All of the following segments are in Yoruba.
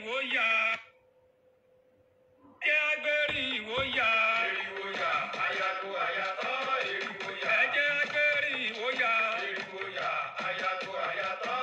ìwòyà. Ẹ jẹ́ agbérí ìwòyà. Eriwoya, ayago ayatọ, eriwoya. Ẹ jẹ́ agbérí ìwòyà. Eriwoya, ayago ayatọ,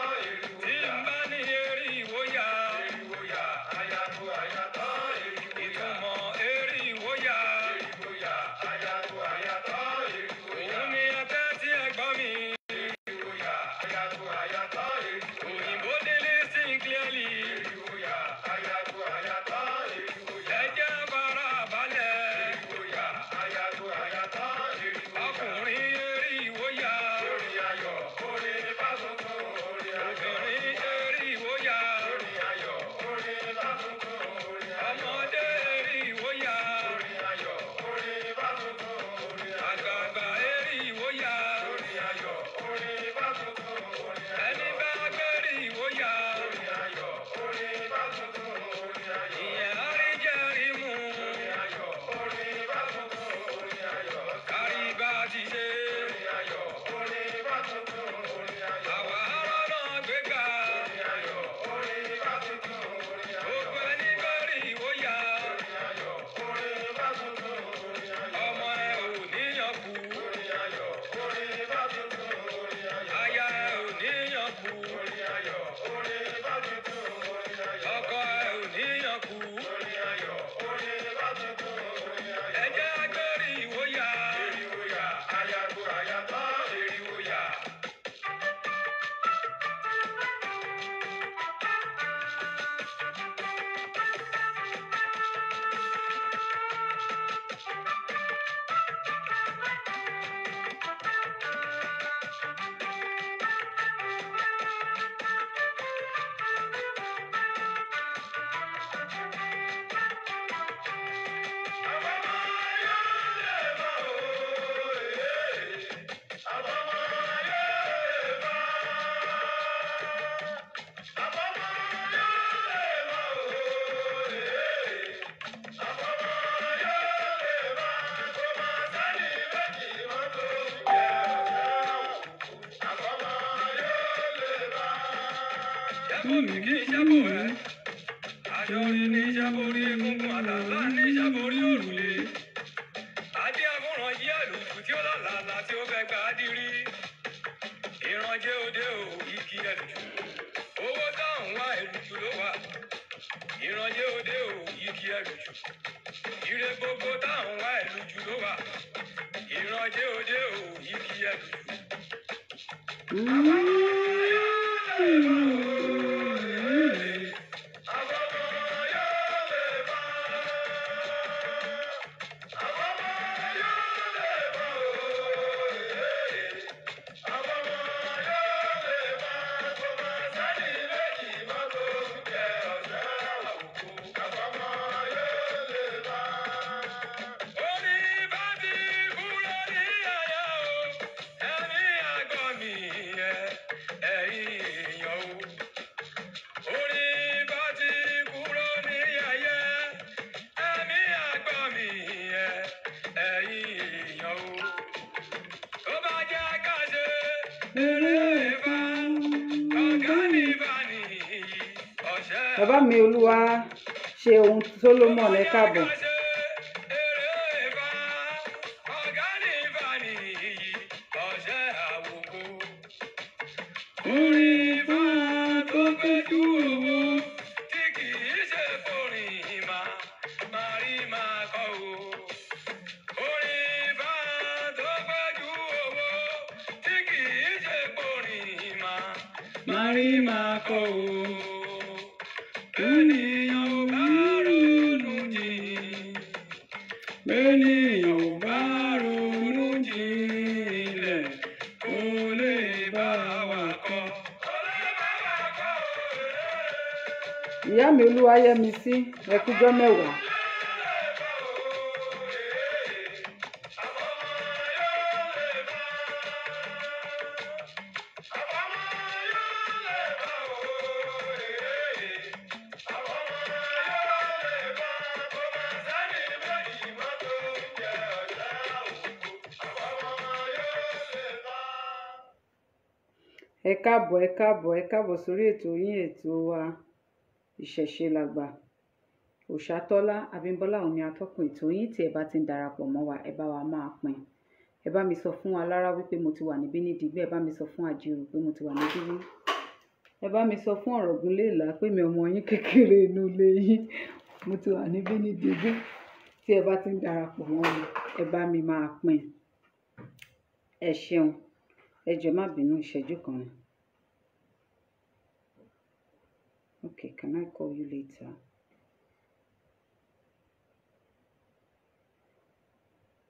Tí eriwoya. n bá ní eré ìwòyà. Eriwoya, ayago ayatọ, eriwoya. Ìtumọ̀ eré ìwòyà. Eriwoya, ayago ayatọ, eriwoya. Òun ni ẹtẹ́ tí ẹ gbọ́ mi. Eriwoya, ayago ayatọ, eriwoya. Òyìnbó délé sí clearly. Eriwoya, ayago ayatọ, eriwoya. Ẹ jẹ́ fara balẹ̀. Eriwoya, ayago ayatọ, eriwoya. Ọkùnrin eré ìwòyà. Orin ayọ̀, orin fásunkún, orin ayọ̀. Obìnrin eré ìwòyà. Orin ayọ̀, orin fásunkún, orin ayọ̀. Ọmọdé eré ìwòyà. Orin ayọ̀, orin fásunkún, orin ayọ̀. Àgbààgbà eré ìwòyà. Orin ayọ̀, orin fásunkún, orin ayọ̀. Ẹni bá gbérí ìwòyà. Orin ayọ̀, orin fásunkún, orin ayọ̀. Ìyẹn á rí jẹ́rìí mú. Orin ayọ̀, orin fásunkún, orin ayọ̀. Kárí bá ti ṣe. Orin ayọ̀, orin fásunkún, orin ayọ̀. Àwa rọ́nà gbégbá. Orin ayọ̀, orin fásunkún, orin ayọ̀. Gbogbo ẹni gbérí ìwòyà. Orin ayọ̀, orin fásunkún, orin ayọ̀. Ọmọ ẹ ò níyàn kú. Orin ayọ̀, orin fásunkún, orin ayọ̀. Aya ẹ ò níyàn kú. Orin ayọ̀, orin fásunkún, orin ayọ̀. Ọkọ ẹ ò níyàn kú. Orin ayọ̀, orin fásunkún, orin ayọ̀. Ẹ jẹ́ agbérí ìwòyà. Eriwoya, ayago ayatọ, eriwoya. Àbọ̀mọ́ yóò lè mọ̀ òye. Àbọ̀mọ́ yóò lè mọ̀. Àbọ̀mọ́ yóò lè mọ̀ òye. Àbọ̀mọ́ yóò lè mọ̀. Kò máa sẹ́ni méjì mọ́ tó ń jẹ́ ọ̀sẹ̀ òkú. Àbọ̀mọ́ yóò lè mọ̀. Ṣẹ́bù mi kì í ṣẹ́bù rẹ̀. Aṣọ orin ní ṣẹ́bù orí egungun àtàlà ní ṣẹ́bù orí òrùlé. Adé afúnran yí àlùkù tí ó lálàlà tí ó fẹ́ gbà á dírí. Ìrànjẹ́ òde ò igi ẹ̀lùjù. Owó táwọn wá ẹ̀lùjù ló wà. Ìrànjẹ́ òde ò igi ẹ̀lùjù. Ire gbogbo táwọn wá ẹ̀lùjù ló wà. Ìrànjẹ́ òde ò igi ẹ̀lùjù. Orí bá ti kúrò ní àyà o, ẹ̀mí àgọ́ mi ẹ̀ ẹ̀yìn èèyàn o. Orí bá ti kúrò ní àyà, ẹ̀mí àgọ́ mi ẹ̀ ẹ̀yìn èèyàn o. Tó bá jẹ́ ká ṣe eré ìfà, ọ̀gá ní bá nìyí, ọ̀ṣẹ́ Bàbá mi olúwa ṣe ohun Solomon, ẹ káàbọ̀. Orin Ifá tó péjú owó tí kì í ṣe forin ìmà máa rí máa kọ́ o. Orin Ifá tó péjú owó tí kì í ṣe forin ìmà máa rí máa kọ́ o. Ènìyàn ò bá ronú jìn, bẹ́nìyàn ò bá ronú jinlẹ̀, kò lè bá wa kọ́. Kò lè bá wa kọ́ o. Ìyá mi Olúwayẹmisí, ẹ kújọ́ mẹ́wàá. Ẹ káàbọ̀, ẹ káàbọ̀, ẹ káàbọ̀ sórí ètò yín, ètò wa, Ìṣẹ̀ṣe làgbà. Òṣàtọ́lá Abímbọ́lá òun ni atọ́kùn ètò yín. Tí ẹ bá ti ń darapọ̀ mọ́ wa, ẹ bá wa máa pín. Ẹ bá mi sọ fún Alára wípé mo ti wà níbí ní digbí. Ẹ bá mi sọ fún Àjèrò pé mo ti wà níbí rí. Ẹ bá mi sọ fún Ọ̀rọ̀gúnléèlá pé mi ọmọ yín kékeré inú ilé yín, mo ti wà níbí ní digbí. Tí ẹ bá ti ń darapọ̀ mọ́ mi, ẹ bá mi máa pín. Ẹ ṣeun. Ẹ jọ̀ọ́, má bínú, ìṣẹ́jú kan ni. Okay, can I call you later?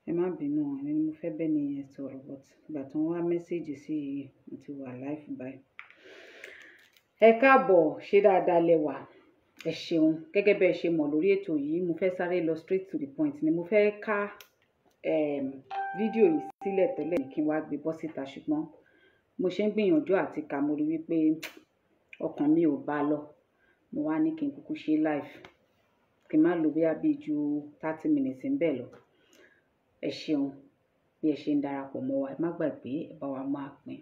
Ẹ má bínú o, èmi ni mo fẹ́ bẹ́ẹ̀ ni yẹn sọ̀rọ̀, but ìgbà tí wọ́n wá message sí yìí, mo ti wà live báyìí. Ẹ káàbọ̀, ṣé dáadáa lẹ wà? Ẹ ṣeun. Gẹ́gẹ́ bí ẹ ṣe mọ̀ lórí ètò yìí, mo fẹ́ sáré lọ straight to the point ni. Mo fẹ́ ká fídíò yìí sílẹ̀ tẹ́lẹ̀ kí n wá gbé bọ́ síta, ṣùgbọ́n mo ṣe ń gbìyànjú àti kà, mo rí wípé ọkàn mi ò bá lọ. Mo wá ní kí n kúkú ṣe live, kí n má lo bóyá bí ju 30 minutes ń bẹ̀ lọ. Ẹ ṣeun bí ẹ ṣe ń darapọ̀ mọ́ wa. Ẹ má gbàgbé, ẹ bá wa máa pín.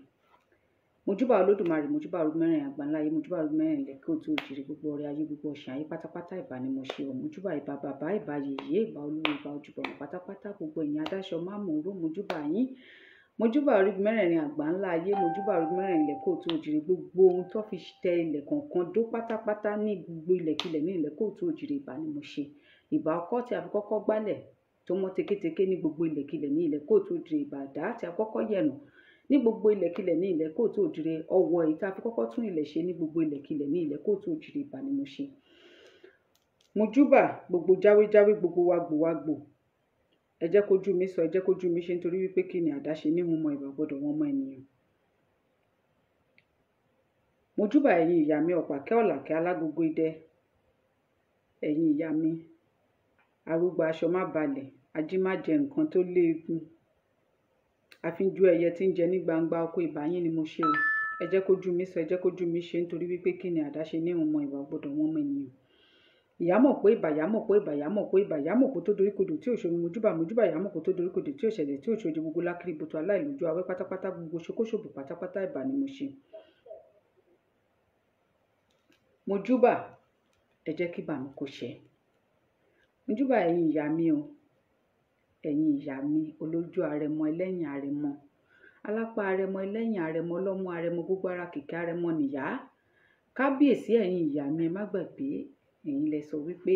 Mojúbà Olódùmarè, mojúbà orí mẹ́rin àgbáńlá ayé, mojúbà orí mẹ́rin ilẹ̀ kí òtún òjìrì, gbogbo ọrẹ ayé, gbogbo ọ̀sán ayé pátápátá, ìbà ni mo ṣe o. Mojúbà ìbà bàbá, ìbà yèyé, ìbà olúwo, ìbà ojúbọ ọ̀run pátápátá, gbogbo ẹ̀yin adáṣọ máàmù oró, mojúbà yín. Mojúbà orí mẹ́rẹ̀ẹ̀rin àgbáńlá ayé, mojúbà orí mẹ́rẹ̀ẹ̀rin ilẹ̀ kóòtù òjìrì, gbogbo ohun tó fi tẹ ilẹ̀ kọ̀ọ̀kan dó pátápátá ní gbogbo ilẹ̀kílẹ̀ ní ilẹ̀ kóòtù òjìrì, ìbà ni mo ṣe. Ìbà ọkọ́ tí a fi kọ́kọ́ gbálẹ̀ tó mọ́ tékéteké ní gbogbo ilẹ̀kílẹ̀ ní ilẹ̀ kóòtù òjìrì, ìbà àdá tí a kọ́kọ́ yẹ̀nù ní gbogbo ilẹ̀kílẹ̀ ní ilẹ̀ kóòtù òjìrì, ọwọ́ èyí tí a fi kọ́kọ́ tún ilẹ̀ ṣe ní gbogbo ilẹ̀kílẹ̀ ní ilẹ̀ kóòtù òjìrì, ìbà ni mo ṣe. Mojúbà gbogbo jáwéjáwé, gbogbo wagbòwagbò. Ẹ jẹ́ kójú mi sọ, ẹ jẹ́ kójú mi ṣe, nítorí wípé kí ni àdáṣe níhun mọ ìbà gbọ́dọ̀ wọn mọ ènìyàn. Mojúbà ẹ̀yin ìyá mi ọ̀pàkẹ́ ọ̀làkẹ́ alágogo idẹ. Ẹ̀yin ìyá mi arúgbó aṣọ má balẹ̀, ají má jẹ nǹkan tó léegun. Àfínjú ẹyẹ tí ń jẹ ní gbangba oko, ìbà yín ni mo ṣe o. Ẹ jẹ́ kójú mi sọ, ẹ jẹ́ kójú mi ṣe, nítorí wípé kí ni àdáṣe níhun mọ ìwà gbọ́dọ̀ wọn mọ ènìyàn. Ìyá mọ̀ pé ìbà, ìyá mọ̀ pé ìbà, ìyá mọ̀ pé ìbà, ìyá mọ̀ pé tó doríkodò tí òṣòro. Mojúbà, mojúbà ìyá mọ̀ pé tó doríkodò tí òṣẹ̀lẹ̀ tí òṣòro, gbogbo lákìrí ibùtò aláìlójú awẹ́ pátápátá, gbogbo ṣokóṣòbò pátápátá, ìbà ni mo ṣe. Mojúbà, ẹ jẹ́ kí ìbà mi kó ṣẹ. Mojúbà ẹ̀yin ìyá mi o. Ẹ̀yin ìyá mi olójú arẹmọ, ẹlẹ́yìn arẹmọ, alápá arẹmọ, ẹlẹ́yìn arẹmọ, ọlọ́mú arẹmọ, gbogbo ara kìkì arẹmọ nìyá. Kábíyèsí ẹ̀yin ìyá mi, ẹ má gbàgbé, ẹ̀yin lẹ sọ wípé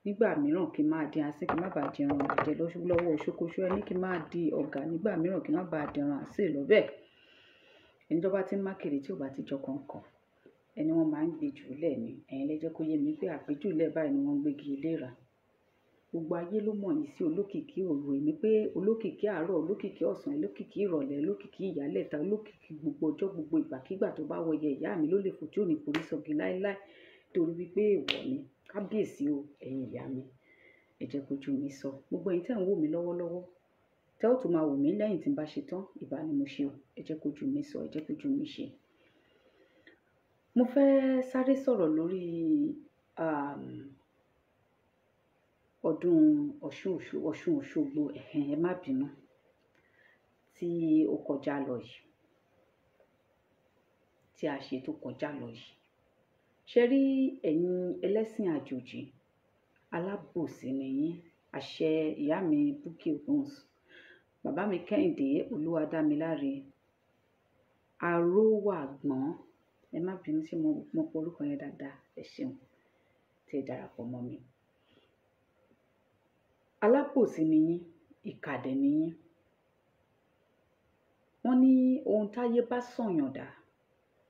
nígbà mìíràn kí n máa di asín, kí n má bàa jẹran àjẹ lọ́wọ́ ṣókóṣó. Ẹ ní kí n máa di ọ̀gá nígbà mìíràn, kí n má bàa dẹran àsè lọ́bẹ̀. Ẹni tó bá ti ń mákèrè tí ò bá ti jọ kọ̀ọ̀kan, ẹni wọ́n máa ń gbé jùlẹ̀ ni. Ẹ̀yin lẹ jẹ́ kó yé mi pé àgbéjùlẹ̀ báyìí ni wọ́n ń gbégi eléra. Gbogbo ayé ló mọ̀ yín sí olókìkí òru, èmi pé olókìkí àárọ̀, olókìkí ọ̀sán, olókìkí ìrọ̀lẹ́, olókìkí ìyálẹ̀ta, olókìkí gbogbo ọjọ́, gbogbo ìgbàkígbà tó bá wọyẹ ìyá mi ló lè fò tí ò ní forí sọgi láéláé, torí wípé èèwọ̀ ni. Kábíyèsí o, ẹ̀yin ìyá mi, ẹ jẹ́ kójú mi sọ. Gbogbo ẹ̀yin tí ẹ̀ ń wò mí lọ́wọ́lọ́wọ́, tẹ́ ò tún máa wò mí lẹ́yìn tí n bá ṣe tán, ìbà ni mo ṣe o. Ẹ jẹ́ kójú mi sọ, ẹ jẹ́ kójú mi ṣe. Mo fẹ́ sáré sọ̀rọ̀ lórí ọdún Ọ̀ṣun Òṣogbo, ẹ̀hẹ̀n, ẹ má bínú, tí ó kọjá lọ yìí, tí a ṣe tó kọjá lọ yìí. Ṣé rí ẹ̀yin ẹlẹ́sìn àjòjì, alábòsí ni yín. Àṣẹ ìyá mi Bukky Oguns, bàbá mi Kẹ́hìndé Olúwadámiláre, Arówàgbọ́n. Ẹ má bínú tí mo pe orúkọ yẹn dáadáa. Ẹ ṣeun tí ẹ darapọ̀ mọ́ mi. Alábòsí ni yín, ìkà dẹ̀ ni yín. Wọ́n ní ohun táyé bá sọ̀yàn dà,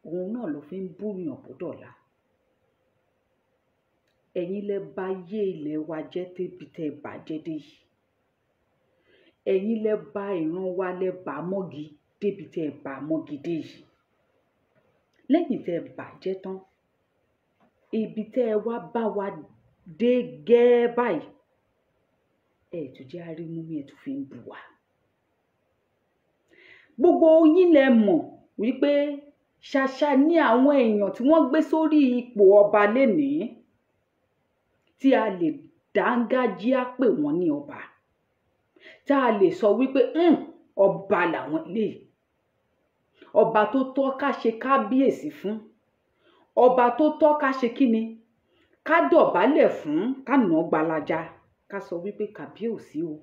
òun náà ló fi ń búyàn bó dọ̀la. Ẹ̀yin lẹ ba ayé ilẹ̀ wa jẹ́ débi tẹ bàjẹ́ dé yìí. Ẹ̀yin lẹ ba ìran wa, lẹ bà mọ́gi débi tẹ bà mọ́gi dé yìí. Lẹ́yìn tẹ bàjẹ́ tán, ibi tẹ wá bá wa dé gẹ́ẹ́ báyìí, ẹ tún jẹ́ arímú mi, ẹ tún fi ń bù wá. Gbogbo yín lẹ mọ̀ wípé ṣàṣà ní àwọn èèyàn tí wọ́n gbé sórí ipò ọba lénìí tí a lè dángájíá pè wọ́n ní ọba, tá a lè sọ wípé ọba làwọn eléyìí, ọba tó tọ́ ká ṣe kábíyèsí fún, ọba tó tọ́ ká ṣe kíni, Ká dọ̀bálẹ̀ fún, ká nà gbalaja, ká sọ wípé kàbíyèsí o.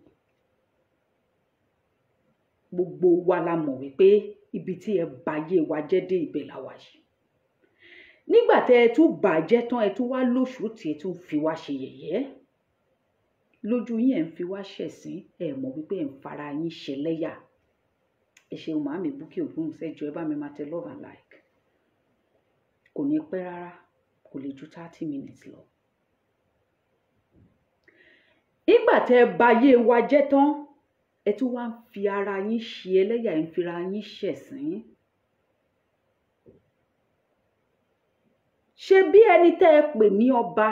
Gbogbo wa la mọ̀ wípé ibi tí ẹ báyé wa jẹ́ dé ibẹ̀ la wà yìí. Nígbà tẹ́ ẹ tún bàjẹ́ tán, ẹ tún wá lóṣù tí ẹ tún fi wá ṣe yẹ̀yẹ́. Lójú yín ẹ̀ ń fi wá ṣẹ̀sín, ẹ mọ̀ wípé ẹ̀ ń fara yín ṣẹlẹ́yà. Ẹ ṣeun màámi Bukky Ògúnwùsì, ẹ jọ̀ọ́ ẹ bá mi máa tẹ love and like. Kò ní pẹ́ rárá, kò lè ju 30 minutes lọ. Nígbà tẹ́ ẹ báyé wa jẹ́ tán, ẹ tún wá ń fi ara yín ṣe ẹlẹ́yà, ẹ̀ ń fira yín ṣẹ̀sín. Ṣé bí ẹni tẹ́ ẹ pè ní ọba,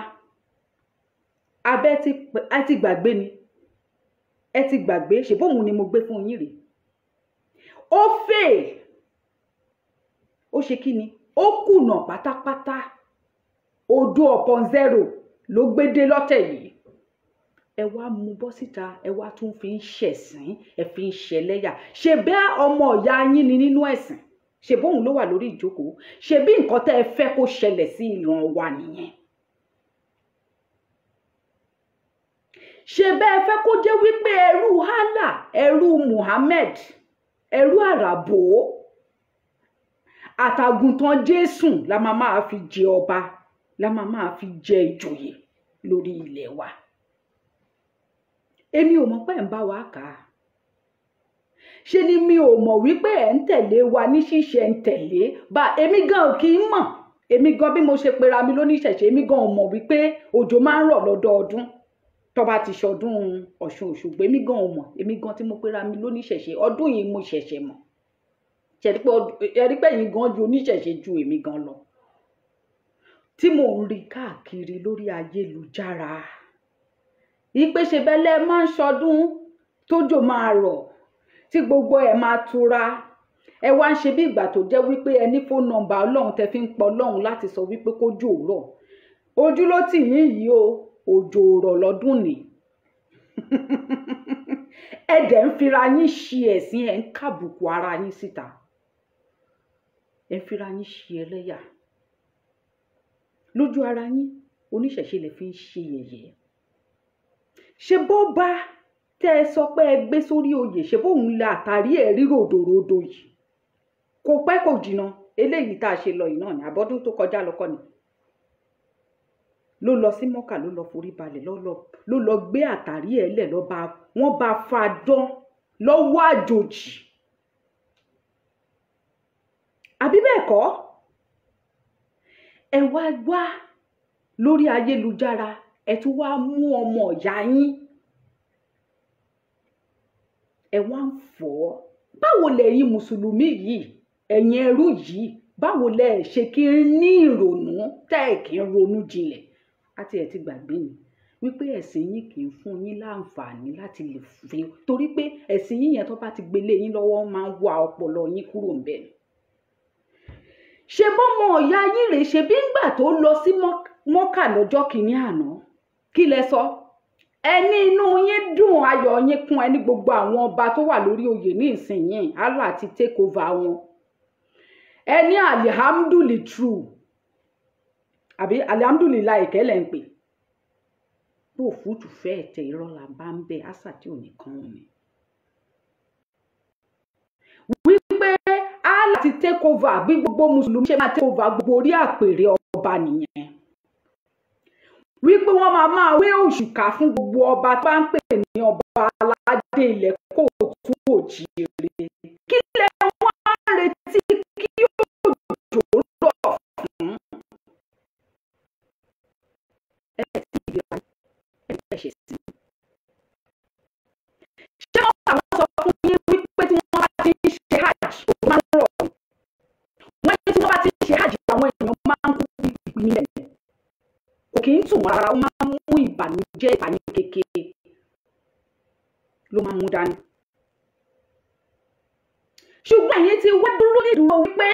abẹ́ ti gbàgbé ni, ẹ ti gbàgbé, ṣe bóun ni mo gbé fún yín rèé. Ó fail, ó ṣe kí ni, ó kùnà pátápátá, 0 upon 0 ló gbé dé lọ́tẹ̀ yìí. Ẹ wá mú bọ́ síta, ẹ wá tún fi ń ṣẹ̀sín, ẹ fi ń ṣẹlẹ́yà. Ṣe bẹ́ẹ̀ ọmọ ìyá yín ni nínú ẹ̀sìn, ṣe bóun ló wà lórí ìjókòó, ṣe bí nǹkan tẹ́ ẹ fẹ́ kó ṣẹlẹ̀ sí ìran wa nìyẹn. Ṣe bẹ́ẹ̀ fẹ́ kó jẹ́ wípé ẹrú Allah, ẹrú Muhammad, ẹrú àràbò àtàgùntàn Jésù la máa máa fi jẹ ọba, la máa máa fi jẹ ìjòyè lórí ilẹ̀ wa. Èmi ò mọ̀ pé ẹ̀ ń bá wa kà á. Ṣe ni mi ò mọ̀ wípé ẹ̀ ń tẹ̀lé wa ní ṣíṣe ń tẹ̀lé bá èmi gan kì í mọ̀. Èmi gan bí mo ṣe pera mi lóníṣẹ̀ṣe, èmi gan ò mọ̀ wípé òjò máa ń rọ̀ lọ́dọọdún tó bá ti ṣọdún Ọ̀ṣun Òṣogbo. Èmi gan ò mọ̀, èmi gan tí mo pera mi lóníṣẹ̀ṣe, ọdún yìí mo ṣẹ̀ṣẹ̀ mọ̀. Ṣe rí pé ẹ̀yin gan ju oníṣẹ̀ṣe ju èmi gan lọ. Tí mò ń rí káàkiri lórí ayélujára, ìpè ṣe bẹ́lẹ̀ máa ń ṣọdún tójò máa rọ̀, tí gbogbo ẹ̀ máa tura. Ẹ wá ń ṣe bí ìgbà tó jẹ́ wípé ẹ ní fóònù nọ́mbà Ọlọ́run tẹ fi ń pọ Ọlọ́run láti sọ wípé kójò rọ̀. Ojú ló tì yín yìí o, òjò rọ̀ lọ́dún ni. Ẹ dẹ̀ ń fira yín ṣe ẹ̀sín, ẹ̀ ń kàbùkù ara yín síta. Ẹ ń fira yín ṣe ẹlẹ́yà. Lójú ara yín, oníṣẹ̀ṣe lè fi ń ṣe yẹ̀yẹ́. Ṣé bó bá tẹ́ ẹ sọ pé ẹ gbé sórí oyè, ṣé bóun la àtàrí ẹ̀ rí ròdòròdò yìí? Kò pẹ́ kò jìnnà, eléyìí tá a ṣe lọ yìí náà ni, àbọ̀dún tó kọjá lọ kọ́ ni. Ló lọ sí Mọ́kà, ló lọ forí balẹ̀, ló lọ gbé àtàrí ẹ̀ lẹ̀, ló bá wọ́n bá fa dán lọ́wọ́ àjòjì. Àbí bẹ́ẹ̀ kọ́? Ẹ wá wá lórí ayélujára, ẹ tún wá mú ọmọ ìyá yín, ẹ wá ń fọ́. Báwo lẹ̀yin mùsùlùmí yìí, ẹ̀yin ẹrú yìí, báwo lẹ ṣe kí ń ní ìrònú tẹ́ ẹ̀ kí ń ronú jinlẹ̀? Àti ẹ̀ ti gbàgbé ni wípé ẹ̀sìn yín kì í fún yín láǹfààní láti lè fi, torí pé ẹ̀sìn yín yẹn tó bá ti gbélé yín lọ́wọ́ máa ń wá ọpọlọ yín kúrò ńbẹ̀ ni. Ṣe bọ́mọ ìyá yín rèé, ṣe bí ńgbà tó lọ sí Mọ́kà lọ́jọ́ kìíní àná, kí lẹ sọ? Ẹni inú yín dùn, ayọ̀ yín kún, ẹni gbogbo àwọn ọba tó wà lórí oyè ní ìsinyìí, Allah ti take over wọn. Ẹni alihamduli true, àbí alihamdulilayi kẹ́lẹ̀ ń pè. Bó fútù fẹ́ tẹ irọ́ la bá ń bẹ, àṣà tí ò ní kàn ni. Wípé Allah ti take over bí gbogbo mùsùlùmí ṣe máa take over gbogbo orí àpèrè ọba nìyẹn. Wípé wọ́n máa máa wé òṣùkà fún gbogbo ọba tó bá ń pè ní ọba aládé ilẹ̀ kóòtù òjìire. Kí lẹ wá ń retí kí òjò rọ̀ fún? Ẹ ti ìgbéra ẹ ṣe sí. Ṣé wọ́n àwọn sọ fún yín wípé tí wọ́n bá ti ń ṣe hajj, òjò máa ń rọ̀? Wọ́n ní tí wọ́n bá ti ń ṣe hajj, àwọn èèyàn máa ń kú bí ìpínlẹ̀. Kò kì í tù wọ́n rárá, ó máa ń mú ìbànújẹ́, ìbànújẹ́ kékeré ló máa ń mú dání. Ṣùgbọ́n ẹ̀yin ti wá dúró ní ìdúró wípé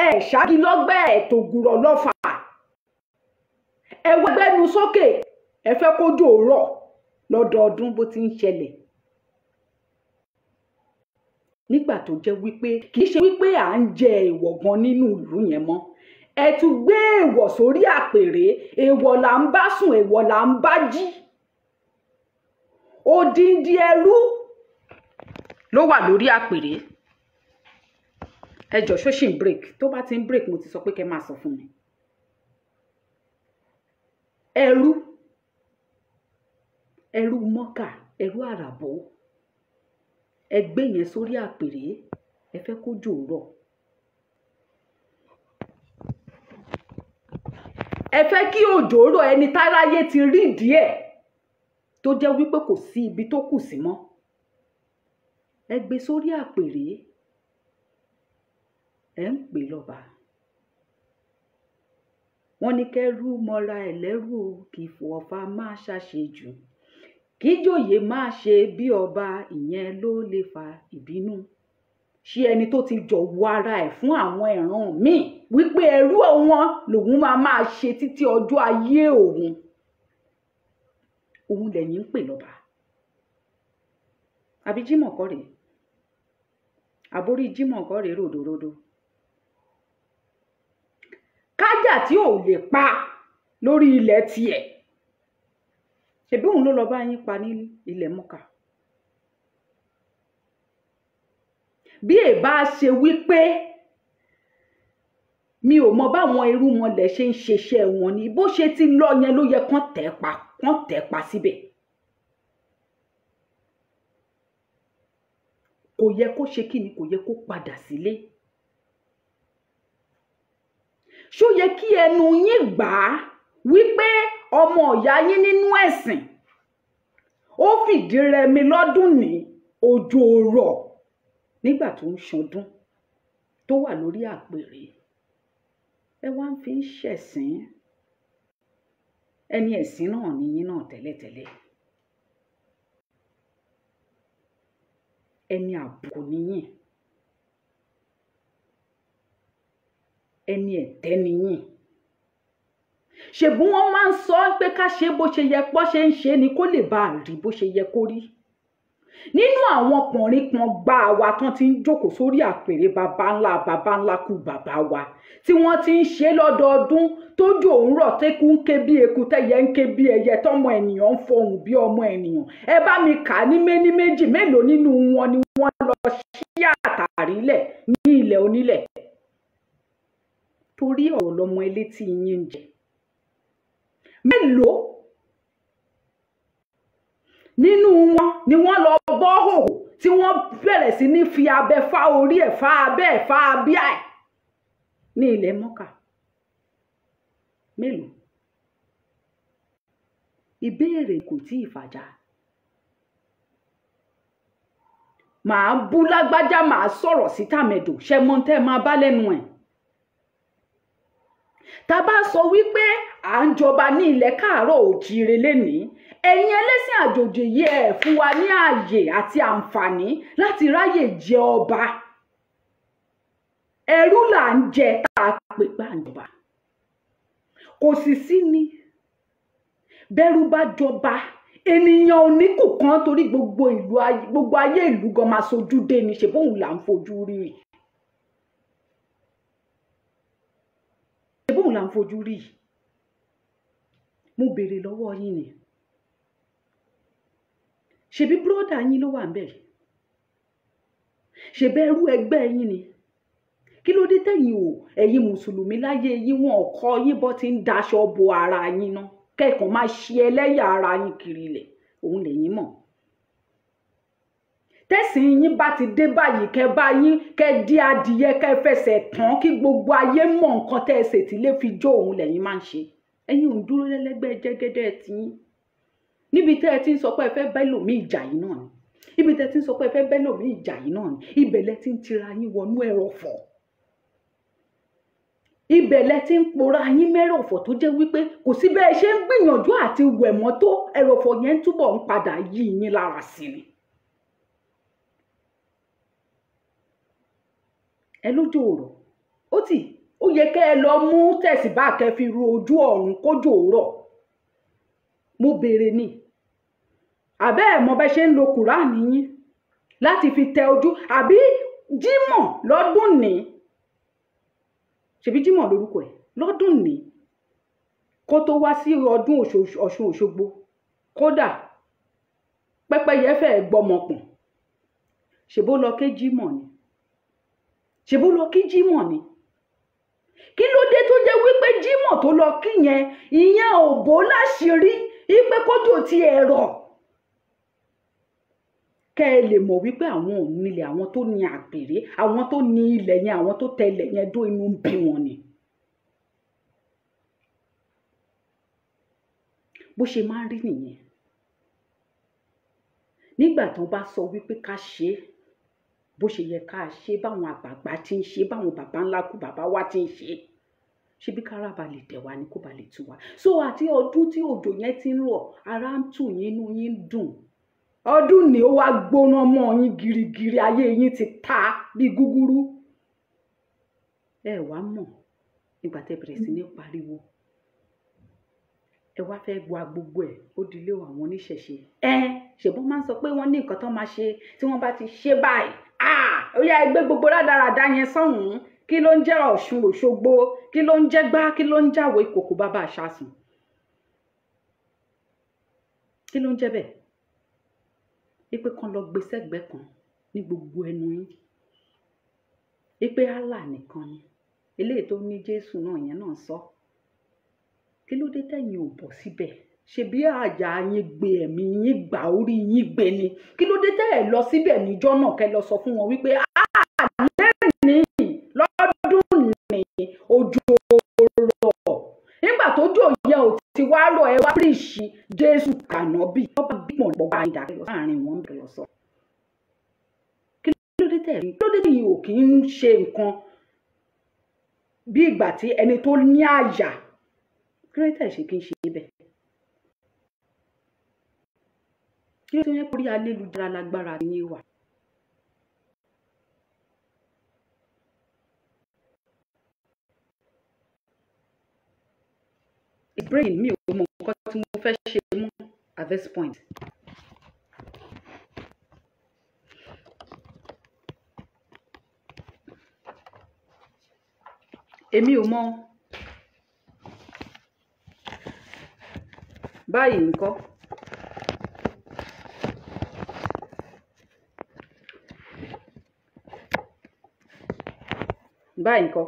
ẹ ṣáàgì lọ́gbẹ́ ẹ̀ tògùrọ̀ lọ́fà, ẹ wá gbẹ́nu sókè, ẹ fẹ́ kójò rọ̀ lọ́dọọdún bó ti ń ṣẹlẹ̀. Nígbà tó jẹ́ wípé kì í ṣe wípé à ń jẹ èèwọ̀ gan nínú ìlú yẹn mọ́, Ẹ tún gbé èèwọ̀ sórí àpèrè. Èèwọ̀ là ń bá sùn, èèwọ̀ là ń bá jí. Odindi ẹrú ló wà lórí àpèrè. Ẹ jọ̀ọ́, ṣó ṣì ń break? Tó bá ti ń break, mo ti sọ pé kẹ́ máa sọ fún mi. Ẹrú, ẹrú Mọ́kà, ẹrú àràbọ̀, ẹ gbé yẹn sórí àpèrè, ẹ fẹ́ kójò rọ̀. Ẹ fẹ́ kí òjò rọ̀, ẹni táráyé ti rí díẹ̀ tó jẹ́ wípé kò sí ibi tó kù sí mọ́. Ẹ gbé sórí àpèrè, ẹ ń pè lọ́ba. Wọ́n ní kẹ́rú mọ́ra ẹ̀ lẹ́rú o, kì í fọ̀ọ́fà má ṣàṣejù, kíjòyè má ṣe bí ọba, ìyẹn ló lè fa ìbínú. Ṣé ẹni tó ti jọ̀wọ́ ara ẹ̀ fún àwọn ìran míì wípé ẹrú wọn lòun máa máa ṣe títí ọjọ́ ayé òun, òun lẹ́yìn ń pè lọ́ba? Àbí Jímọ̀ kọ́ rèé? Àbórí Jímọ̀ kọ́ rèé ròdòròdò? Kájà tí ò lè pa lórí ilẹ̀ tiẹ̀, ṣebí òun ló lọ bá yín pa ní ilẹ̀ Mọ́kà. Bí èbá ṣe wípé mi ò mọ báwọn irúnmọlẹ̀ ṣe ń ṣeṣẹ́ wọn ni, bó ṣe ti lọ yẹn ló yẹ kán tẹ̀ pa, kán tẹ̀ pa síbẹ̀. Kò yẹ kó ṣe kí ni, kò yẹ kó padà sílé. Ṣó yẹ kí ẹnu yín gbà á wípé ọmọ ìyá yín nínú ẹ̀sìn ó fìdí rẹmi lọ́dún ní òjò rọ̀ nígbà tó ń ṣọdún tó wà lórí àpèrè? Ẹ wá ń fi ń ṣẹ̀sín. Ẹni ẹ̀sìn náà ni yín náà tẹ́lẹ̀tẹ́lẹ̀. Ẹni àbùkù ni yín. Ẹni ẹ̀tẹ́ ni yín. Ṣèbí wọ́n máa ń sọ pé ká ṣe bó ṣe yẹ pọ́ ṣe ń ṣe ni kó lè bá a rí bó ṣe yẹ kó rí. Nínú àwọn ọkùnrin kan gbá wa tán ti ń jókòó sórí àpèrè baba ńlá kú bàbá wa tí wọ́n ti ń ṣe lọ́dọọdún, tójò ń rọ̀, tẹ́kù ń ké bí eku, tẹ́yẹ ń ké bí ẹyẹ, tọ́mọ ènìyàn ń fọhùn bí ọmọ ènìyàn. Ẹ bá mi kà á ní méní méjì, mélòó nínú wọn ni wọ́n lọ ṣí àtàrí lẹ̀ ní ilẹ̀ onílẹ̀? Torí ọ̀rọ̀ lọmọ elétí yín ń jẹ. Mélòó nínú wọn ni wọ́n lọ bọ́ hòhò tí wọ́n bẹ̀rẹ̀ sí ní fi abẹ fá orí ẹ̀, fá abẹ́ ẹ̀, fá abíyá ẹ̀ ní ilẹ̀ Mọ́kà? Mélòó? Ìbéèrè kò tí ì fàjà. Màá bú lágbájá, màá sọ̀rọ̀ sí tàmẹ̀dò, ṣẹ mọ tẹ́ ẹ máa bá lẹ́nu ẹ̀. Tá bá sọ wípé à ń jọba ní ilẹ̀ káàárọ̀ òjíire lénìí, ẹ̀yin ẹlẹ́sìn àjòjì yìí ẹ̀ fún wa ní ààyè àti àǹfààní láti ráyè jẹ ọba. Ẹrú là ń jẹ tá a pè gbàǹjọba. Kò sì sí ni bẹ́rù bá jọba, ènìyàn ò ní kù kan, torí gbogbo ìlú, gbogbo ayé ìlú gan máa sojú dé ni, ṣe bóun là ń fojú rí. Ṣe bóun là ń fojú rí. Mo béèrè lọ́wọ́ yín ni. Ṣebí bírọ́dà yín ló wà ń bẹ̀? Ṣebí ẹrú ẹgbẹ́ yín ni? Kí ló dé tẹ̀yin o, ẹ̀yin mùsùlùmí láyé yín, wọn ò kọ́ yín bọ́ ti ń daṣọ bo ara yín ná, kẹ́kọ̀ọ́ máa ṣe ẹlẹ́yà ara yín kiri ilẹ̀, òun lẹ̀yin mọ̀. Tẹ̀sìn yín bá ti dé báyìí, kẹ́ bá yín kẹ́ dí adìyẹ, kẹ́ fẹsẹ̀ tán, kí gbogbo ayé mọ̀ nǹkan tẹ́ ẹ ṣe tí lè fi jó, òun lẹ̀yin máa ń ṣe. Ẹ̀yin ò ń dúró lẹ́lẹ́gbẹ́ jẹ́gẹ́dẹ́ ti yín. Níbi tẹ́ ẹ ti ń sọ pé ẹ fẹ́ bẹ́ lòmí ìjà yìí náà ni. Ibi tẹ́ ẹ ti ń sọ pé ẹ fẹ́ bẹ́ lòmí ìjà yìí náà ni. Ibẹ̀ lẹ ti ń tira yín wọnú ẹrọ̀fọ̀. Ibẹ̀ lẹ ti ń pora yín mẹ́rọ̀fọ̀ tó jẹ́ wípé kò sí bẹ́ẹ̀ ṣe ń gbìyànjú àti wẹ̀ mọ́ tó, ẹrọ̀fọ̀ yẹn ń túbọ̀ ń padà yí yín lára sí ni. Ẹ lójú ọ̀rọ̀, ó tì, ó yẹ kẹ́ ẹ lọ mú tẹ̀síbá kẹ́ fi ru ojú ọ̀run kójò rọ̀. Mo béèrè ni, àbẹ́ ẹ̀ mọ̀ bẹ́ ṣe ń lo Kùránì yín láti fi tẹ ojú, àbí Jímọ̀ lọ́dún ní? Ṣebí Jímọ̀ lórúkọ ẹ̀ Lọ́dún ní kó tó wá sí ọdún Ọ̀ṣun Òṣogbo, kódà pẹ́pẹ́yẹ fẹ́ẹ́ gbọ́mọ pọ̀n. Ṣèbó lọ kí Jímọ̀ ni? Ṣèbó lọ kí Jímọ̀ ni? Kí ló dé tó jẹ́ wípé Jímọ̀ tó lọ kí yẹn, ìyẹn ò bó láṣìírí wípé kójò ti ẹ̀rọ? Kẹ́ ẹ lè mọ̀ wípé àwọn ò nílẹ̀, àwọn tó ní àpèrè, àwọn tó ní ilẹ̀ yẹn, àwọn tó tẹ ilẹ̀ yẹn dó, inú ń bí wọn ni. Bó ṣe máa ń rí nìyẹn. Nígbà tó bá sọ wípé ká ṣe é bó ṣe yẹ ká ṣe, báwọn àgbààgbà ti ń ṣe, báwọn bàbá ńlá kú bàbá wa ti ń ṣe, ṣe bí kára ba lè dẹ̀ wá ni, kó ba lè tù wá. So àti ọdún tí òjò yẹn ti ń rọ̀, ara ń tù yín, inú yín ń dùn. Ọdún ni ó wá gbóná mọ́ yín girigiri, ayé yín ti ta bí gúgúrú. Ẹ wá mọ̀ nígbà tẹ́ bẹ̀rẹ̀ sí ní pariwo, ẹ wá fẹ́ gba gbogbo ẹ̀, ó dilé àwọn oníṣẹ̀ṣe. Ẹ ṣèbọn máa ń sọ pé wọ́n ní nǹkan tó máa ṣe tí wọ́n bá ti ṣe báyìí. Ó yá, ẹ gbé gbogbo rádaràda yẹn sọ́hùn-ún. Kí ló ń jẹ́ Ọ̀ṣun Òṣogbo? Kí ló ń jẹ́ gbá? Kí ló ń jáwé ìkòkò bàbá àṣàsùn? Kí ló ń jẹ́ bẹ́ẹ̀? Ipe kan lọ gbé sẹ́gbẹ̀ẹ́ kan ní gbogbo ẹnu yín. Ipe Allah nìkan ni. Eléyìí tó ní Jésù náà yẹn náà sọ. Kí ló dé tẹ̀yin ò bọ̀ síbẹ̀? Ṣebí àyà yín gbé, ẹ̀mí yín gbà, orí yín gbé ni. Kí ló dé tẹ́ ẹ̀ lọ síbẹ̀ níjọ́ náà kẹ́ lọ sọ fún wọn wípé lẹ́nìí lọ́dún ní òjò rọ̀. Nígbà tó jò yẹn ò ti wá rọ̀, ẹ wá píríṣì Jésù kànábì. Wọ́n bá gbìmọ̀ gbọ́gbà ìdàkẹ́ lọ sáàrin wọn bẹ̀rẹ̀ lọ sọ. Kí ló dé tẹ̀ kí ló dé tẹ̀yin ò kí ń ṣe nǹkan bí ìgbà tí ẹni tó ní àyà? Kí ló dé tẹ̀ ṣe kí ń ṣe bẹ́ẹ̀? Kí ló dé tó yẹ kórí ayélujára lágbára yín wà? Brain mi ò mọ nǹkan tí mo fẹ́ ṣe mọ́ at this point. Èmi ò mọ báyìí ńkọ́. Báyìí ńkọ́.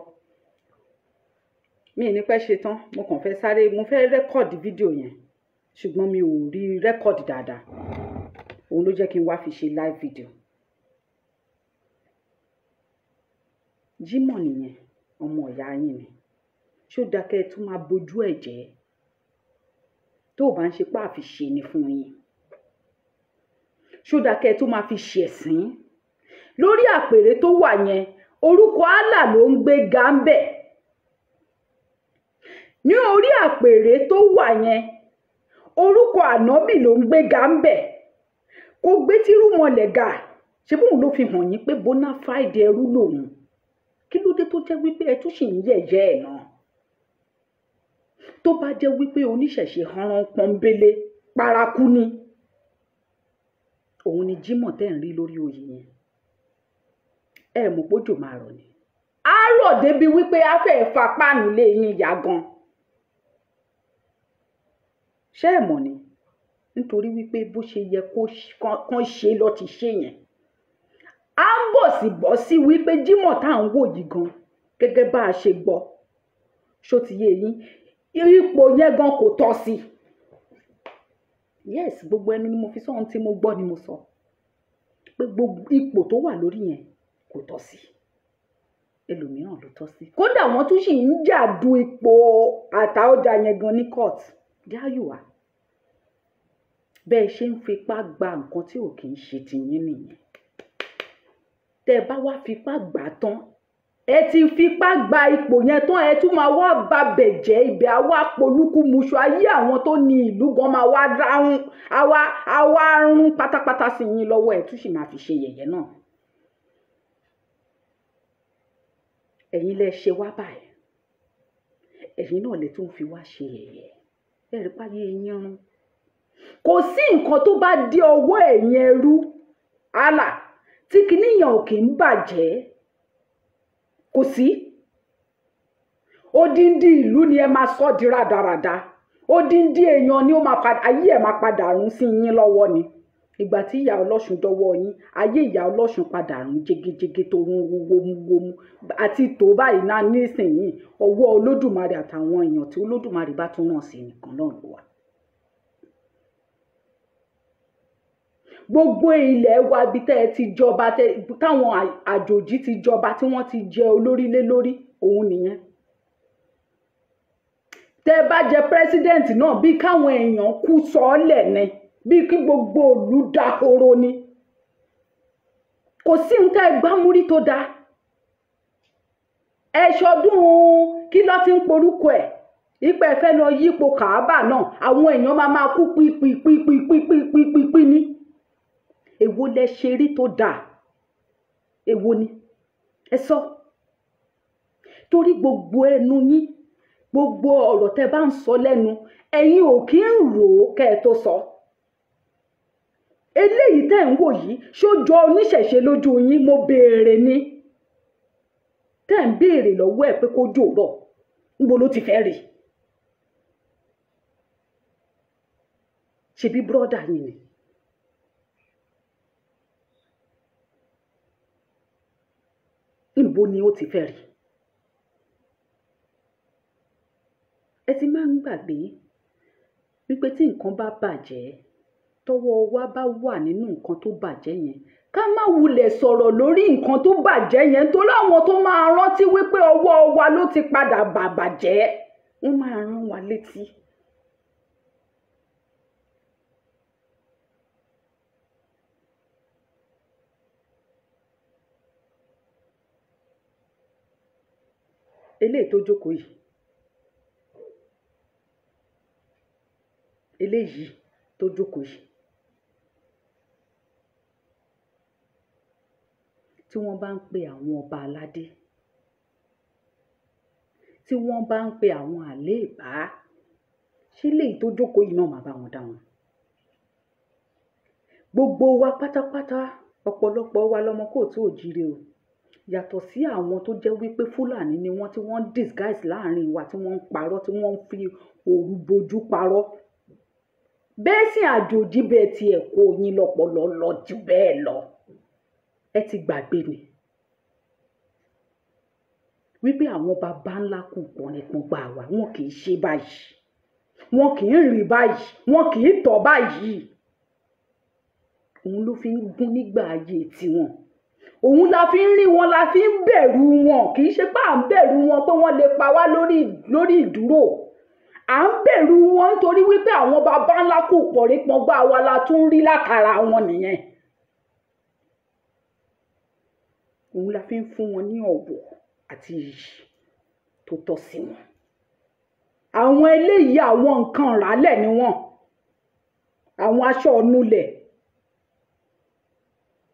Mi ò ní pẹ́ ṣe tán, mo kàn fẹ́ sáré, mo fẹ́ record fídíò yẹn, ṣùgbọ́n mi ò rí record dáadáa. Òun ló jẹ́ kí n wá fi ṣe live video. Jímọ̀ nìyẹn, ọmọ ìyá yín ni. Ṣé ó dáa kẹ́ ẹ tún máa bojú ẹ̀ jẹ́? Tó o bá ń ṣe pé àfiṣe ni fún yín. Ṣé ó dáa kẹ́ ẹ tún máa fi ṣẹ̀sín? Lórí àpèrè tó wà yẹn, orúkọ Allah ló ń gbé ga ń bẹ̀. Ní orí àpèrè tó wà yẹn, orúkọ ànábì ló ń gbé ga ń bẹ̀. Kò gbé tírúmọlẹ̀ ga. Ṣé bóun ló fi hàn yín pé bona fide ẹrú lòun? Kí ló dé tó jẹ́ wípé ẹ tún ṣì ń yẹ̀yẹ́ ẹ̀ náà? Tó bá jẹ́ wípé oníṣẹ̀ṣe hanran pọ́nbélé paraku ni, òun ni Jímọ̀ tẹ́ ń rí lórí oyè yẹn. Ẹ mọ̀ pé òjò máa rọ̀ ni. Á rọ̀ débi wípé á fẹ́ fa páànù lé yín ya gan. Ṣé ẹ mọ̀ ni? Nítorí wípé bó ṣe yẹ kó kán ṣe lọ ti ṣe yẹn. À ń bọ̀ sí bọ́ sí wípé Jímọ̀ tá à ń wò yìí gan, gẹ́gẹ́ bá a ṣe gbọ́. Ṣó ti yé yín? Ipò yẹn gan kò tọ́ sí. Yes, gbogbo ẹnu ni mo fi sọ, ohun tí mo gbọ́ ni mo sọ. Pé gbogbo ipò tó wà lórí yẹn kò tọ́ sí. Ẹlòmíràn ló tọ́ sí. Kódà wọ́n tún sì ń jà du ipò Àtaọ́jà yẹn gan ní court. There you are. Bẹ́ẹ̀ ṣe ń fipá gba nǹkan tí ò kì í ṣe tiyín nìyẹn. Tẹ́ ẹ bá wá fipá gbà tán, ẹ ti fipá gba ipò yẹn tán, ẹ tún máa wá babẹ̀ jẹ́, ibẹ̀ á wá polúkúmuṣu, ayé àwọn tó ní ìlú gan máa wá ráhùn, á wá rún pátápátá sí yín lọ́wọ́, ẹ tún sì máa fi ṣe yẹ̀yẹ́ náà. Ẹ̀yin lẹ ṣe wá báyìí, ẹ̀yin náà lè tún fi wá ṣe yẹ̀yẹ́. Ẹ rí páyé yín rún. Kò sí nǹkan tó bá dé ọwọ́ ẹ̀yin ẹrú Allah tí kinní yẹn ò kì í bàjẹ́. Kò sí. Odindi ìlú ni ẹ máa sọ di rádaràda. Odindi èèyàn ni ó máa padà, ayé ẹ̀ máa padà rún sí yín lọ́wọ́ ni. Ìgbà tí ìyá Ọlọ́ṣun dọ́wọ́ yín, ayé ìyá Ọlọ́ṣun padà rún jégéjégé tó rún wómúwómú. Àti tó báyìí náà nísìnyí, ọwọ́ Olódùmarè àtàwọn èèyàn tí Olódùmarè bá tún ràn sí nìkan náà ló wà. Gbogbo ilẹ̀ wa ibi tẹ́ ẹ ti jọba, táwọn àjòjì ti jọba tí wọ́n ti jẹ olórí lé lórí, òun nìyẹn. Tẹ́ ẹ bá jẹ president náà, bí káwọn èèyàn kú sọ́ọ́lẹ̀ ni, bí kí gbogbo ìlú dahoro ni. Kò sí ohun tẹ́ ẹ gbámúrí tó dáa. Ẹ ṣọdún kí ló ti ń porúkọ ẹ̀, ipò ẹ fẹ́ lọ yípo Kàábà náà, àwọn èèyàn máa máa kú pípípípípípípí ní. Èwo lẹ ṣe rí tó dáa? Èwo ni? Ẹ sọ. Torí gbogbo ẹnu yín, gbogbo ọ̀rọ̀ tẹ́ bá ń sọ lẹ́nu, ẹ̀yin ò kí ń rò ó kẹ́ ẹ tó sọ. Eléyìí tẹ́ ń wò yìí, ṣó jọ oníṣẹ̀ṣe lójú yín? Mo béèrè ni. Tẹ́ ń béèrè lọ́wọ́ ẹ̀ pé kó jò rọ̀, níbo ló ti fẹ́ rí? Ṣebí brọ́dà yín ni. Níbo ni ó ti fẹ́ rí? Ẹ ti máa ń gbàgbé wípé tí nǹkan bá bàjẹ́, tọwọ́ wa bá wà nínú nǹkan tó bàjẹ́ yẹn, ká má wulẹ̀ sọ̀rọ̀ lórí nǹkan tó bàjẹ́ yẹn, torí àwọn tó máa rántí wípé ọwọ́ wa ló ti padà bàbàjẹ́, wọ́n máa rán wa létí. Eléyìí tó jókòó yìí, eléyìí tó jókòó yìí, tí wọ́n bá ń pe àwọn ọba aládé, tí wọ́n bá ń pe àwọn àléèbá, ṣé eléyìí tó jókòó yìí náà máa bá wọn dá wọn? Gbogbo wa pátápátá, ọ̀pọ̀lọpọ̀ wa lọmọ kóòtù òjíire o. Yàtọ̀ sí àwọn tó jẹ́ wípé Fúlàní ni wọ́n, tí wọ́n ń disguise láàrin wa, tí wọ́n ń parọ́, tí wọ́n ń fi òru bojú parọ́. Bẹ́ẹ̀ sì àjòjì bẹ́ẹ̀ ti ẹ̀ kó yín lọ́pọlọ lọ jù bẹ́ẹ̀ lọ. Ẹ ti gbàgbé ni wípé àwọn baba ńlá kù pọ̀nìpọ̀n gbà wá, wọn kì í ṣe báyìí, wọn kì í rìn báyìí, wọn kì í tọ̀ báyìí. Òun ló fi ń gún nígbà ayé tiwọn. Òun la fi ń rí wọn, la fi ń bẹ̀rù wọn. Kì í ṣe pé à ń bẹ̀rù wọn pé wọ́n lè pa wá lórí ìdúró. À ń bẹ̀rù wọn nítorí wípé àwọn baba ńlá kù pọ̀nrípọ̀n gbà wá la tún rí látara wọn nìyẹn. Òun la fi ń fún wọn ní ọ̀wọ̀ àti iyì tó tọ́ sí wọn. Àwọn eléyìí, àwọn nǹkan rálẹ̀ ni wọ́n. Àwọn aṣọ ọ̀nulẹ̀,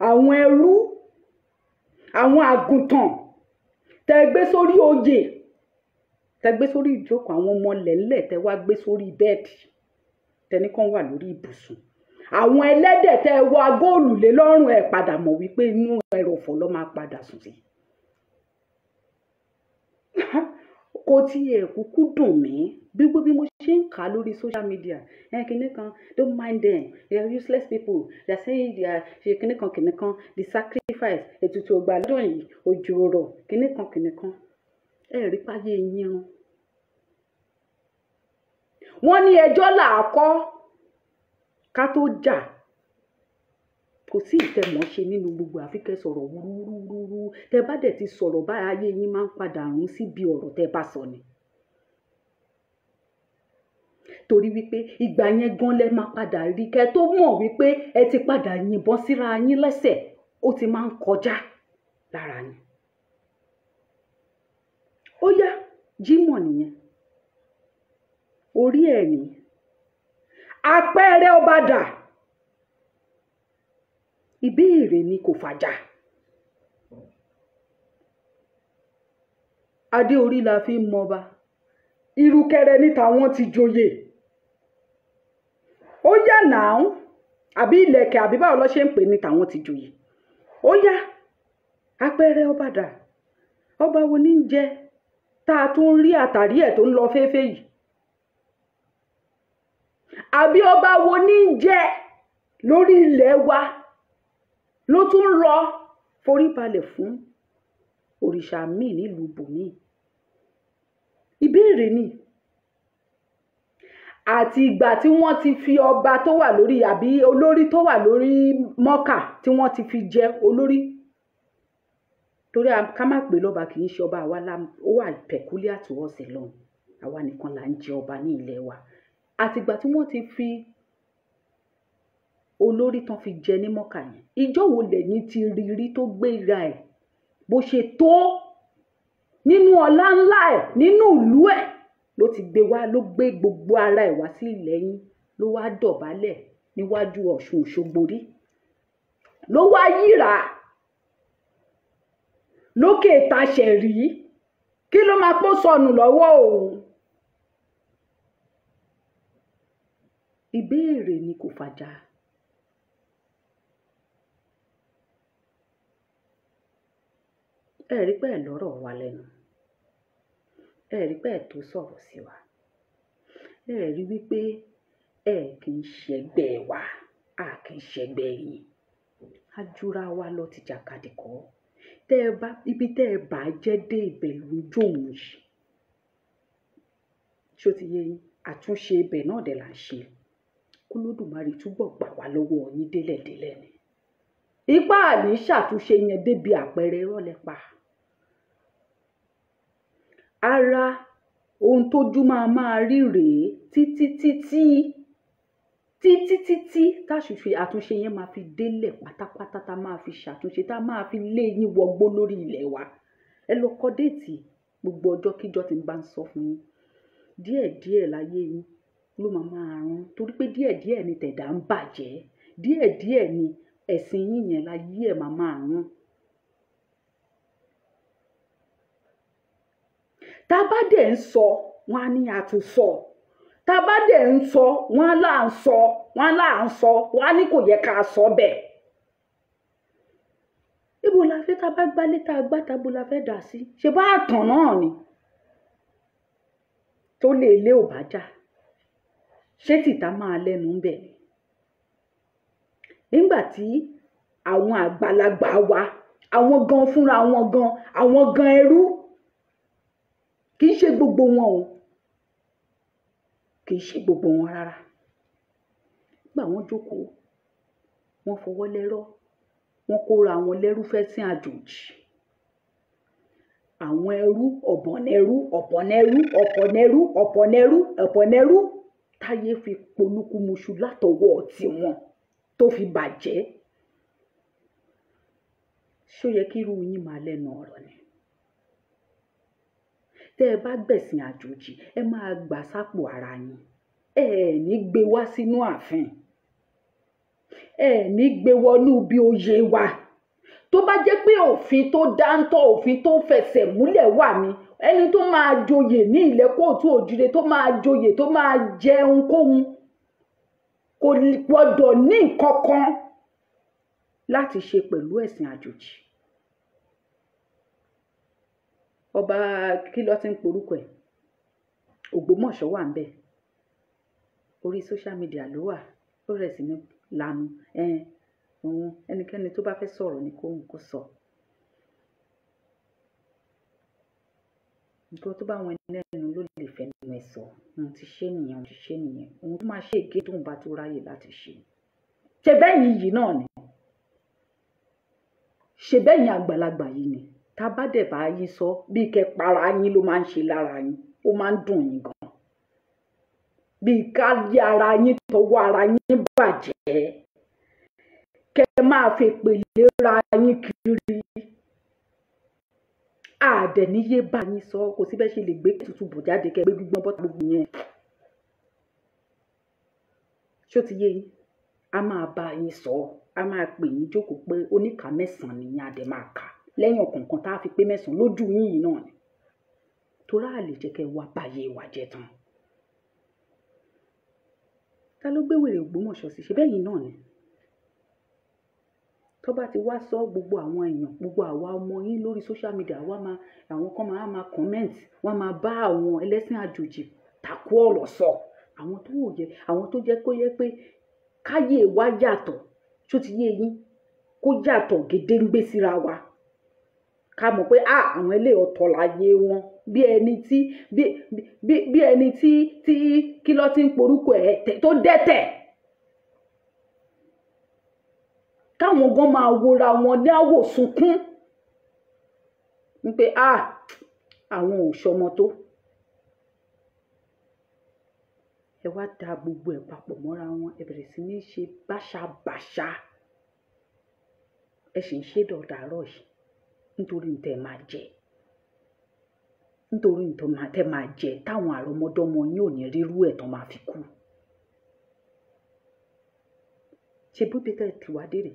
àwọn ẹrú, àwọn àgùntàn tẹ gbé sórí oyè, tẹ gbé sórí ìjókòó, àwọn ọmọ lẹ́lẹ̀ tẹ wá gbé sórí bẹ́ẹ̀dì, tẹ ní kàn wà lórí ibùsùn. Àwọn ẹlẹ́dẹ̀ tẹ wọ góòlù lé lọ́rùn, ẹ̀ padà mọ̀ wípé inú ẹrọ̀fọ̀ ló máa padà sùn sí. Kò tiẹ̀ kúkú dùn mí bí gbogbo bí mo ṣe ń kà á lórí social media. Ẹ kinní kan, don't mind them, they are useless people, they are saying they are ṣe kinní kan kinní kan, the sacrifice, ètùtù ògbà lọ́dún yìí, òjò rọ̀, kinní kan kinní kan. Ẹ rí páyé yín run. Wọ́n ní ẹjọ́ là á kọ́ ká tó jà. Kò sí ìtẹ̀mọ́ ṣe nínú gbogbo àfi kẹ́ sọ̀rọ̀ wúrúwúrú. Tẹ bá dẹ̀ ti sọ̀rọ̀ báyìí, ayé yín máa ń padà rún síbi ọ̀rọ̀ tẹ bá sọ ni. Torí wípé ìgbà yẹn gan lẹ máa padà rí kẹ́ tó mọ̀ wípé ẹ ti padà yìnbọn síra yín lẹ́sẹ̀, ó ti máa ń kọjá lára yín. Ó yá, Jímọ̀ nìyẹn. Orí ẹ̀ ní. Àpẹẹrẹ ọba dà. Ìbéèrè ni kò fàjà. Adé orí la fi ń mọba. Ìrùkẹ̀rẹ̀ ní tàwọn ti joyè. Ó yá nàá, àbí ìlẹ̀kẹ̀, àbí báwo ló ṣe ń pè ní tàwọn ti joyè. Ó yá, àpẹẹrẹ ọba dà. Ọba wo ní ń jẹ? Tá a tún rí àtàrí ẹ̀ tó ń lọ féfé yìí. Àbí ọba wo ní í jẹ lórí ilẹ̀ wa ló tún lọ forí balẹ̀ fún òrìṣà míì nílùú bòmíì? Ìbéèrè ni. Àti ìgbà tí wọ́n ti fi ọba tó wà lórí àbí olórí tó wà lórí Mọ́kà tí wọ́n ti fi jẹ olórí, torí ká má pè lọ́ba, kì í ṣe ọba àwa la ó wà peculiar to us alone, àwa nìkan là ń jẹ ọba ní ilẹ̀ wa. Àtìgbà tí wọ́n ti fi olórí tán fi jẹ ní Mọ́kà yẹn, ìjọ́ wo lẹ́yìn ti rí rí tó gbéra ẹ̀ bó ṣe tó nínú ọlá ńlá ẹ̀ nínú ìlú ẹ̀ ló ti gbé wá, ló gbé gbogbo ara ẹ̀ wá sí ilẹ̀ yín, ló wá dọ̀bálẹ̀ níwájú Ọ̀ṣun Òṣogbo rí, ló wá yíra lókè taṣẹ̀ rí? Kí ló máa pọ́ sọnù lọ́wọ́ òun? Ìbéèrè ni, kò fàjà. Ẹ rí pé ẹ lọ́rọ̀ wa lẹ́nu, ẹ rí pé ẹ tó sọ̀rọ̀ sí wa, ẹ rí wípé ẹ kì í ṣẹgbẹ́ wa, a kì í ṣẹgbẹ́ yín, a jura wa lọ ti jàkadì kọ́. Tẹ́ ẹ bá ibi tẹ́ ẹ bá jẹ́ dé ibẹ̀ ló ń jó òun yìí. Ṣó ti yé yín? Àtúnṣe ibẹ̀ náà dẹ̀ là ń ṣe. K'Olódùmarè túbọ̀ gbà wá lọ́wọ́ yín délẹ̀délẹ̀ ni. Ipá àní ṣàtúnṣe yẹn débi àpẹẹrẹ irọ́ lẹ pa. Ara ohun tójú máa máa rí rèé títí títí títí títí táṣùṣe àtúnṣe yẹn máa fi délẹ̀ pátápátá, tá máa fi ṣàtúnṣe, tá máa fi lé yín wọgbó lórí ilẹ̀ wa. Ẹ lọ kọ déètì gbogbo ọjọ́ kíjọ́ tí n bá ń sọ fún yín. Díẹ̀díẹ̀ láyé yín ló máa máa rún, torí pé díẹ̀díẹ̀ ni tẹ̀dá ń bàjẹ́, díẹ̀díẹ̀ ni ẹ̀sìn yín yẹn láyé ẹ̀ máa máa rún. Tá bá dẹ̀ ń sọ, wọ́n á ní a tún sọ. Tá bá dẹ̀ ń sọ, wọ́n á là ń sọ, wọ́n á là ń sọ, wọ́n á ní kò yẹ ká sọ bẹ́ẹ̀. Ibo la fẹ́ tá bá gbálé tá a gbá ta, bo la fẹ́ dà sí? Ṣé bá àtàn náà ni? Tó lé ilé ò bá jà, ṣé tìta máa lẹ́nu ń bẹ̀ ni? Nígbà tí àwọn àgbàlagbà wa, àwọn gan fúnra wọn gan, àwọn gan ẹrú, kì í ṣe gbogbo wọn o, kì í ṣe gbogbo wọn rárá. Nígbà wọ́n jókòó, wọ́n fọwọ́ lẹ́rọ́, wọ́n kóra wọn lẹ́rú fẹ́sìn àjòjì. Àwọn ẹrú ọ̀bọ̀nẹ́rú ọ̀bọ̀nẹ́rú ọ̀bọ̀nẹ́rú ọ̀bọ̀nẹ́rú ọ̀bọ̀nẹ́rú táyé fi polúkúmuṣu látọwọ́ tiwọn tó fi bàjẹ́. Ṣó yẹ kí irú yín máa lẹ́nu ọ̀rọ̀ ni? Tẹ́ ẹ bá gbẹ̀sìn àjòjì, ẹ máa gbà sápò ara yín. Ẹ ẹ̀ ní gbé wá sínú ààfin. Ẹ ẹ̀ ní gbé wọnú bí oyè wa. Tó bá jẹ́ pé òfin tó dáńtọ́, òfin tó fẹsẹ̀ múlẹ̀ wà ní, ẹni tó máa joyè ní ilẹ̀ kóòtù òjìrè, tó máa joyè, tó máa jẹ ohunkóhun, kò gbọdọ̀ ní nǹkan kan láti ṣe pẹ̀lú ẹ̀sìn àjòjì. Ọba kí ló ti ń porúkọ ẹ̀? Ògbómọ̀ṣọ́ wà ńbẹ̀. Orí social media ló wà. Ó rẹ̀ sí ní lanu. Òun ẹnikẹ́ni tó bá fẹ́ sọ̀rọ̀ ni kó òun kó sọ. Nǹkan tó bá wọn lẹ́nu ló lè fẹnu ẹ̀ sọ. Òun ti ṣe nìyẹn, òun ti ṣe nìyẹn. Òun tó máa ṣe èké tóun bá tó ráyè láti ṣe. Ṣé bẹ́yìn yìí náà ni? Ṣé bẹ́yìn àgbàlagbà yìí ni? Tá bá dẹ̀ bá yín sọ, bí kẹ́ para yín ló máa ń ṣe lára yín, ó máa ń dùn yín gan. Bí ká yí ara yín tọwọ́ ara yín bàjẹ́, kẹ́ máa fi pèlè ra yín kiri. Àdẹ̀níyé bá yín sọ, kò sí bẹ́ẹ̀ ṣe lè gbé tutù bò jáde kẹ́ gbé gbígbọ́n bọ́ta gbogbo yẹn. Ṣó ti yé yín? A máa bá yín sọ, a máa pè yín jókòó pé oníkàá mẹ́sàn-án ni yín, a dẹ̀ máa kà lẹ́yìn ọ̀kọ̀ọ̀kan tá a fi pé mẹ́sàn-án lójú yín yìí náà ni. Torí a lè jẹ́ kẹ́ wá báyé wa jẹ́ tán. Ta ló gbé wèrè Ògbómọ̀ṣọ́ sí? Ṣé bẹ́yìn náà ni? Tó bá ti wá sọ gbogbo àwọn èèyàn, gbogbo àwa ọmọ yín lórí social media, wá máa, àwọn kan máa máa comment, wọ́n máa bá àwọn ẹlẹ́sìn àjòjì takú ọ̀rọ̀ sọ. Àwọn tó wò yẹ, àwọn tó jẹ́ kó yẹ pé káyé wa yàtọ̀, ṣó ti yé yín? Kó yàtọ̀ gédéǹgbé síra wa. Ká mọ̀ pé, ah, àwọn eléyìí ọ̀tọ̀ láyé wọn. Bí ẹni tí, bí, bí, bí ẹni tí, tí kí ló ti ń porúkọ ẹ̀ tó dẹ́tẹ̀. Káwọn gan máa wora wọn ní àwò sunkún. Wípé, ah, àwọn ò ṣọmọ tó. Ẹ wá da gbogbo ẹ̀ papọ̀ mọ́ra wọn, ẹ bẹ̀rẹ̀ sí ní ṣe báṣabàṣa. Ẹ sì ń ṣe dọ̀dàárọ̀ yìí nítorí n tẹ máa jẹ. Nítorí n tẹ máa jẹ táwọn àrọmọdọ́mọ yín ò ní rírú ẹ̀ tán máa fi kú. Ṣé bí bí tẹ́ ti wá dé rè?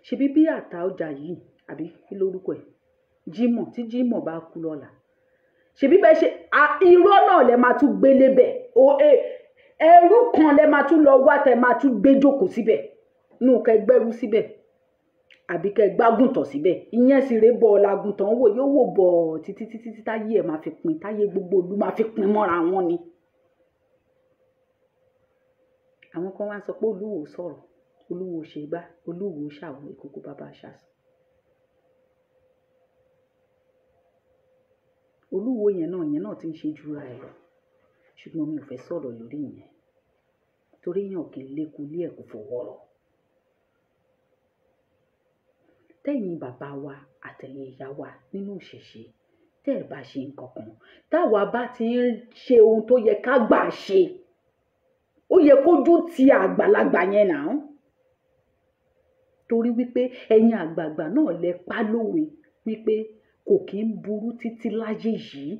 Ṣé bí bí àtà ọjà yìí àbí kí lórúkọ ẹ̀? Jímọ̀, tí Jímọ̀ bá kú lọ́la. Ṣé bí bẹ́ẹ̀ ṣe, a, irọ́ náà lẹ máa tún gbé lébẹ̀. O, e, ẹrú kan lẹ máa tún lọ wá tẹ máa tún gbé jókòó síbẹ̀. Nù kẹ gbẹ́rú síbẹ̀. Àbí kẹ gbágùntàn síbẹ̀. Ìyẹn sì rè bọ̀ làgùntàn wò, yóò wò bọ̀ títí títí tí táyé ẹ̀ máa fi pin, táyé gbogbo ìlú máa fi pin mọ́ra wọn ni. Àwọn kan wá ń sọ pé Olúwo sọ̀rọ̀, Olúwo ṣe gbá, Olúwo ṣàwọ̀ ìkókó bàbá ṣàṣọ. Olúwo yẹn náà, yẹn náà ti ń ṣe jura ẹ lọ. Ṣùgbọ́n mi ò fẹ́ sọ̀rọ̀ lórí ìyẹn. Torí èèyàn kì í lékun ilé ẹ̀ kò fọwọ́ rọ̀. Tẹ́yin bàbá wa àtẹ̀yin ìyá wa nínú ìṣẹ̀ṣe, tẹ́ ẹ bá ṣe nǹkan kan, táwa bá ti ń ṣe ohun tó yẹ ká gbà ṣe, ó yẹ kójú ti àgbàlagbà yẹn náà. Torí wípé ẹ̀yin àgbààgbà náà lẹ pa lówe wípé kò kí ń burú títí láyé yìí.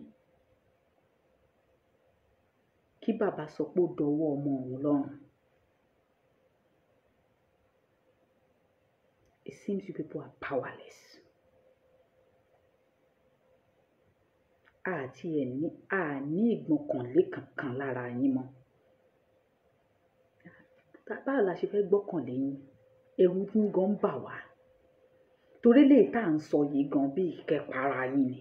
Kí bàbá sọ pé ó dọwọ́ ọmọ òun lọ́rùn. It seems you people are powerless. Àti ẹ̀ ní, a ní ìgbọ́kànlé kankan lára yín mọ́. Báwo la ṣe fẹ́ gbọ́kànlé yín? Ẹ̀rù yín gan ń bà wá. Torí lè tá à ń sọ yìí gan bí ìkẹ́para yín ni.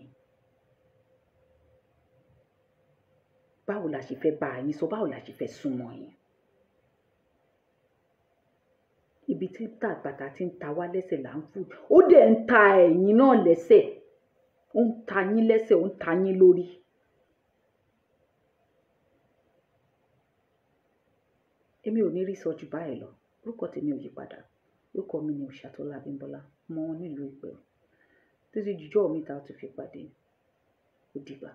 Báwo la ṣe fẹ́ bá yín sọ? Báwo la ṣe fẹ́ súnmọ́ yín? Ibi tí bàtà ti ń ta wá lẹ́sẹ̀ là ń fò. Ó dẹ̀ ń ta ẹ̀yin náà lẹ́sẹ̀. Ó ń ta yín lẹ́sẹ̀, ó ń ta yín lórí. Èmi ò ní rí sọ ju báyìí lọ. Orúkọ tèmi ò yí padà. Orúkọ mi ni Òṣàtọ́lá Abímbọ́lá, ọmọ wọn nílùú Ìpẹ́rù. Títí jíjọ́ mi ta tún fi pàdé. Ó dìgbà.